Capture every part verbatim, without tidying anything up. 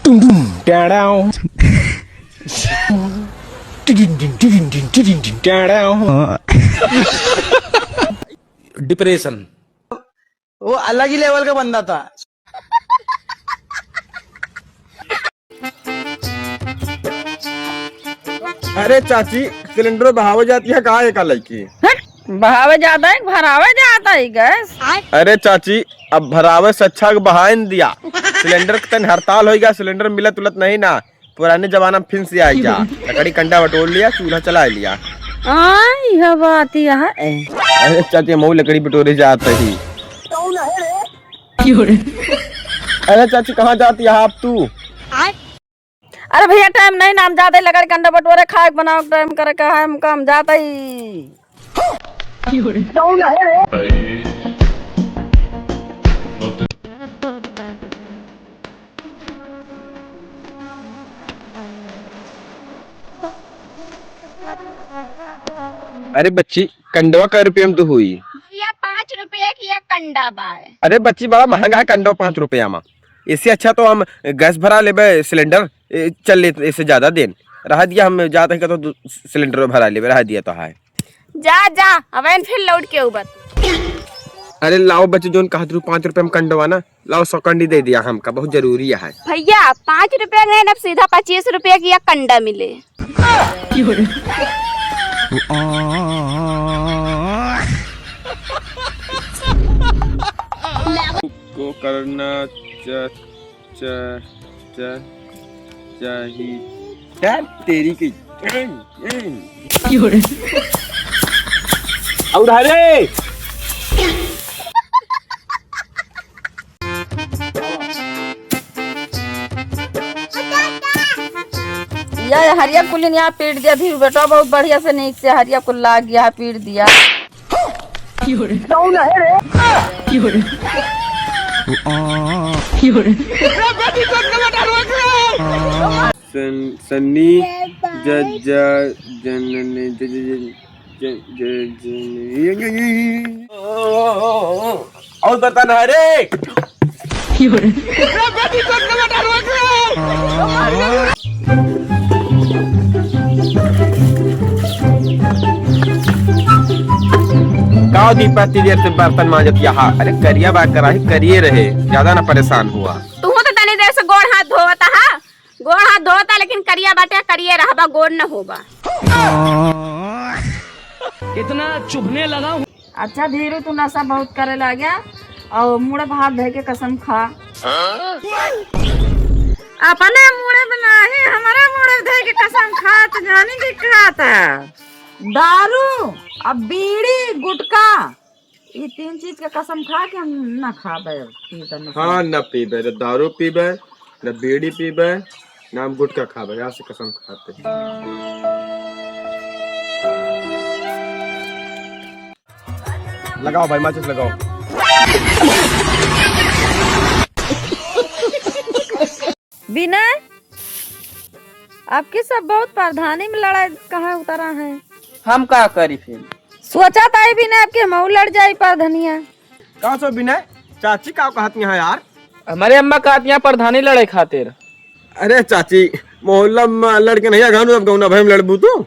Dum dum, down down. Dum dum dum, dum dum dum, dum dum, down down. Depression. वो अलग ही level का बंदा था। अरे चाची, सिलेंडर बढ़ावे जाती है का एका लइकी? हट, बढ़ावे जाता है, भरावे जाता है गैस। अरे चाची, अब भरावे से अच्छा कि बहाइन दिया। सिलेंडर के तन हड़ताल होइगा, सिलेंडर मिलत उलत नहीं ना। पुराने जमाना में फिर से आई जा, लकड़ी कंडा बटोर लिया, चूल्हा चला लिया। आ, यह बात ही है। अरे चाची, हम लकड़ी बटोरे जात ही। अरे चाची, कहाँ जाती है आप तू? अरे भैया, टाइम नहीं ना, हम जाते लकड़ी कंडा बटोरे, खाए बनाओ, टाइम करे का है हमका, हम जाते ही। अरे बच्ची, कंडवा कै रुपया में तो हुई? भैया, पाँच रुपया की एक कंडा बाय। अरे बच्ची, बड़ा महंगा है कंडवा पाँच रुपया में। इससे अच्छा तो हम गैस भरा लेबे, सिलेंडर, ए, चल ले, इससे ज्यादा देन। रह दिया, हम जाते हैं तो दू-, सिलेंडर भरा लेबे, रह दिया तो है। जा, जा, अब इन फिर लौट के उबत। अरे लाओ बच्ची, जोन कहत रहू पाँच रुपया में कंडवा ना, लाओ सौ कंडी दे दिया हमका, बहुत जरूरी है। भैया, पाँच रुपया गए, अब सीधा पच्चीस रुपया की एक कंडा मिले। को करना चा-, चा-, चा-, चाही। यार, तेरी की। और अरे! या, या हरिया कुलिन यहाँ पीट दिया, धीरू बेटा बहुत बढ़िया से नीक से हरिया कुल लाग गया, पीट दिया। कौन है रे? सन-, सन्नी ज-, ज-, जनन-, ज-, ज-, ज-, ज-, ज-, ज-, ज-, ज-, और बता ना रे। का दीपा, इतनी देर से बर्तन मांजत यहाँ? अरे करिया बा कराही, करिए रहे, ज्यादा ना परेशान हुआ। तू तो तनी देर से गोड़ हाथ धोवत हा। गोड़ हाथ धोता, लेकिन करिया बाटे, करिए रहबा, गोर न होबा। इतना चुभने लगा हूँ। अच्छा धीरू, तू नशा बहुत करे लाग्या और मुड़े पे हाथ धइ के कसम खा। अपने मुड़े पे नाही, हमारे मुड़े पे धइ के कसम खा, तो जानी दिखाता। दारू, अब बीड़ी, गुटखा, ई तीन चीज के कसम खा के हम ना खाबे, पीबे, ना हाँ, खाबे। ना पीबे, ना दारू पीबे, ना बीड़ी पीबे, ना हम गुटखा खाबे, यहाँ से कसम खाते हैं। लगाओ भाई, माचिस लगाओ। विनय, आपके सब बहुत प्रधानी में लड़ाई कहाँ उतरा है? हम का करी फिर? सोचा ताई विनय, आपके मऊ लड़ जाई प्रधनिया। का सो विनय, चाची का कहत यहाँ यार? हमारे अम्मा कहत यहाँ प्रधानी लड़े खातिर। अरे चाची, मोहल्ला में लड़के नहीं, गाँव में गौना भाई में लड़बू तू।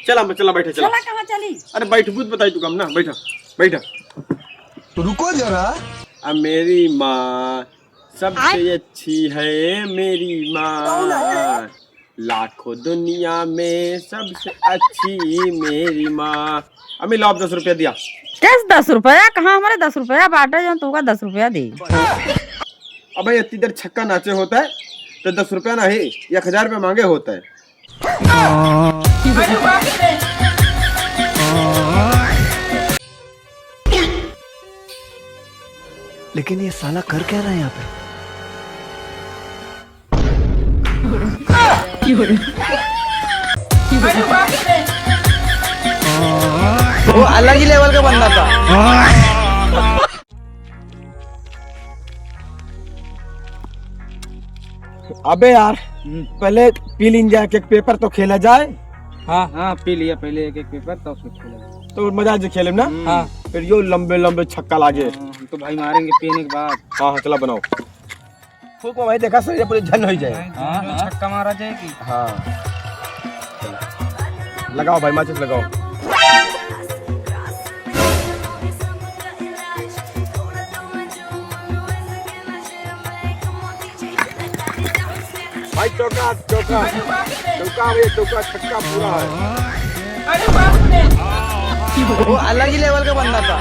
चला, चला, बैठे, चला। चला, कहाँ चली? अरे बैठ, बूत बताई तू कम ना, बैठा, बैठा। तो रुको जरा। अब मेरी माँ सबसे आय? अच्छी है मेरी माँ। कौन है? लाखों दुनिया में सबसे अच्छी मेरी माँ। अम्मी, लाओ, दस रुपया दिया। कैसे दस रुपया? कहाँ हमारे दस रुपया बाटे जो तू का दस रुपया दे? अबे, इतनी देर छक्का नाचे होता है, तो दस रुपया नहीं, एक हजार रुपया मांगे होता है। लेकिन ये साला कर क्या रहा है यहाँ पे? वो अलग ही level का बंदा था। अबे यार, हम्म। पहले पी लीन जाए, एक एक paper तो खेला जाए। हाँ, हाँ, पी लिया पहले एक एक paper, तब फिर खेला जाए। तो मजा आ जाए खेले में ना? हम्म। हाँ। फिर यो लंबे लंबे छक्का लागे। हाँ, हम तो भाई मारेंगे पीने के बाद। हाँ, हाँ, चला बनाओ। फूक में भाई, देखा, शरीर पूरे झन हो जाए। हाँ, हाँ। छक्का मारा जाए कि? हाँ। लगाओ भाई, माचिस लगाओ। भाई, चौका, चौका। चौका भैया, चौका, छक्का पूरा है। वो अलग ही level का बंदा था।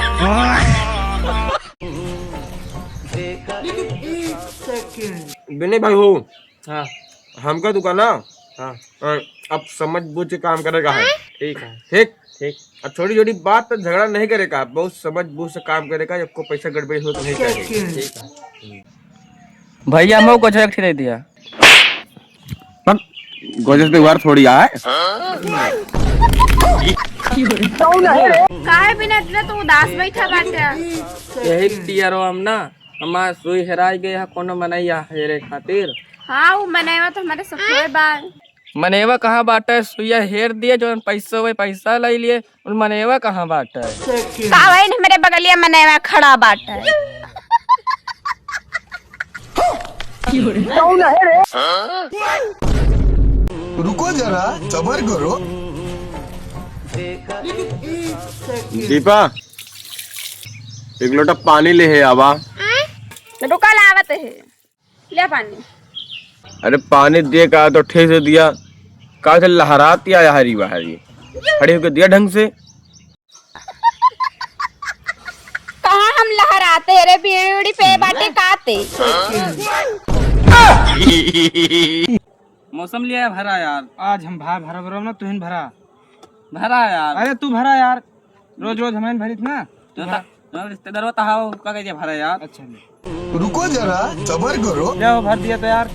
विनय भाई हो। हाँ। हमका दुकान ना। हाँ। अ, अब समझ बूझ के काम करे का है। ठीक है। ठीक। ठीक। अब छोटी छोटी बात पर झगड़ा नहीं करे का, बहुत समझ बूझ से काम करे का, आपको पैसा गड़बड़ी हो तो नहीं चाहिए। ठीक है। भैया, हमको कुछ एक ठे दे दिया। गोजस पे वार थोड़ी आए। काहे बिना इतना तू उदास बैठा बाटे? यही टियरो हम ना, हमार सुई हेराई गए है, कोनो मनैया हेरे खातिर। हाँ, वो मनैवा तो हमारे सथवे बा। मनैवा कहाँ बाटे? सुइया हेर दिए, जौन पैसा हुए पैसा ले लिए, उन मनैवा कहाँ बाटे? का वही हमरे बगलिया मनैवा खड़ा बाटे। रुको जरा, सबर करो। दीपा, एक लोटा पानी ले है आवा। रुका, लावत है। ले पानी। अरे पानी दिए का तो ठीक से दिया, का से लहराती आया हरी बहरी, खड़ी होके दिया ढंग से। कहाँ हम लहराते रे, बीड़ी उड़ी पे बाटे काते। मौसम लिया है भरा यार। आज हम भा-, भरा बरम ना, तुहिन भरा। भरा यार। अरे तू भरा यार, रोज रोज हमें भरित ना। जो ता-, जो रिश्तेदार होता है, वो का कह दिया भरा यार। अच्छा ले। रुको जरा, सबर करो। ले वो भर दिया तो यार।